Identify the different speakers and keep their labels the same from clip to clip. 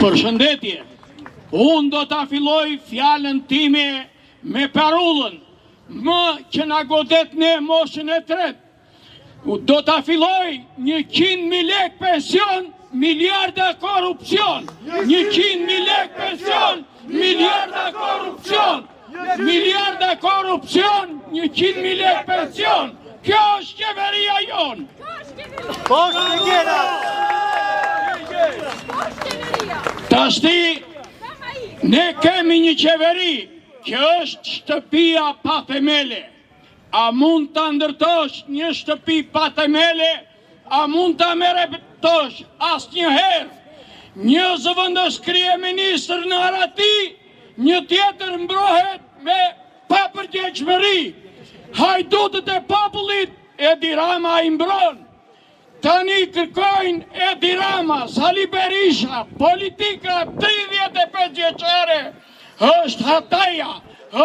Speaker 1: Përshëndetje! Unë do ta filloj fjalën time me parullën, më që na godet ne moshën e tretë. Do ta filloj 100.000 lek pension, miliarda korrupsion. 100.000 lek pension, miliarda korrupsion. Miliarda korrupsion, 100.000 lek pension. Kjo është qeveria jonë.
Speaker 2: Poshtë qeveria!
Speaker 1: Tashti, ne kemi një qeveri që është shtëpia pa themele. A mund ta ndërtosh një shtëpi pa themele? A mund ta meretosh asnjëherë? Një zëvendëskryeministër në arrati, një tjetër mbrohet me papërgjegjshmëri. Hajdutët e popullit, Edi Rama i mbron. Tani kërkojnë Edi Rama, Sali Berisha, politika 35 vjeçare është hataja,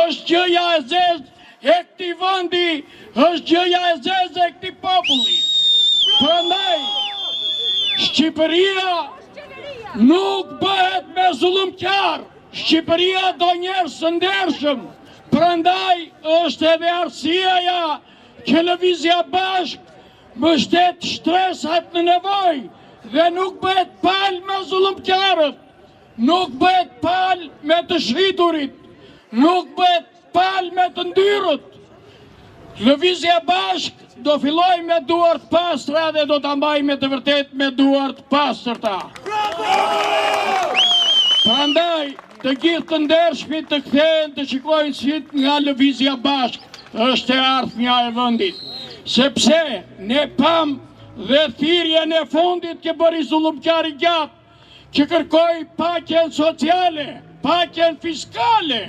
Speaker 1: është gjëja e zezë e këtij vendi, është gjëja e zezë e këtij populli. Prandaj Shqipëria nuk bëhet me zullumqar. Shqipëria do njerëz të ndershëm. Prandaj është edhe arsyeja që Lëvizja Bashkë mbështet shtresat në nevojë dhe nuk bëhet palë me zullumqarët, nuk bëhet palë me të shiturit, nuk bëhet palë me të ndyrët. Lëvizja Bashkë do fillojë me duar të pastra dhe do ta mbajë me të vërtetë me duar të pastërta. Prandaj, të gjithë të ndershmit të kthehen të shikojnë sytë nga Lëvizja Bashkë, është e ardhmja e vendit. Sepse ne pamë dhe thirrjen e fundit që bëri zullumqari i gjatë, që kërkoi paqen sociale, paqen fiskale.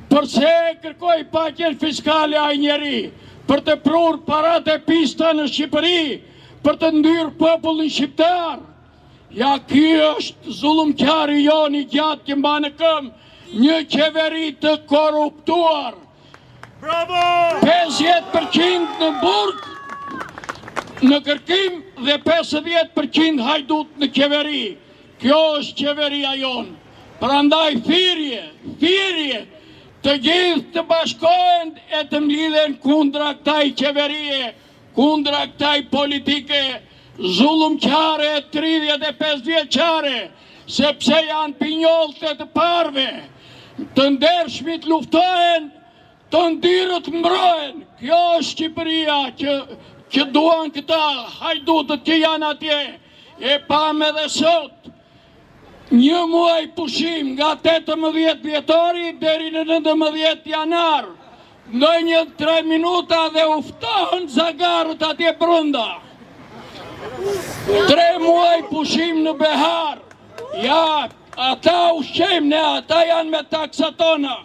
Speaker 1: Përse kërkoi paqen fiskale ai njeri? Për të prurë paratë e pista në Shqipëri, për të ndyrë popullin shqiptar. Ja ky është zullumqari jonë i gjatë që mban në këmbë një qeveri të korruptuar.
Speaker 2: Bravo!
Speaker 1: 50% në burg në kërkim dhe 50% hajdut në qeveri. Kjo është qeveria jonë. Prandaj thirrje, thirrje, të gjithë të bashkohen e të mblidhen kundra kësaj qeverie, kundra kësaj politike zullumqare 35 vjeçare, sepse janë pinjollët e të parëve, të ndershmit luftohen, të ndyrët mbrohen. Kjo është Shqipëria që që duan këta hajdutët që janë atje. E pamë edhe sot. Një muaj pushim nga 18 dhjetori deri në 19 janar. Ndenjën 3 minuta dhe u ftohën zagarët atje brenda. 3 muaj pushim në behar. Ja, ata ushqejmë ne, ata janë me taksat tona,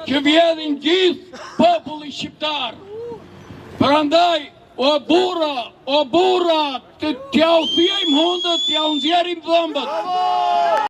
Speaker 1: që vjedhin gjithë populli shqiptar. Prandaj, o burra, o burra, t'jua thyejmë hundët, t'jua nxjerrim dhëmbët.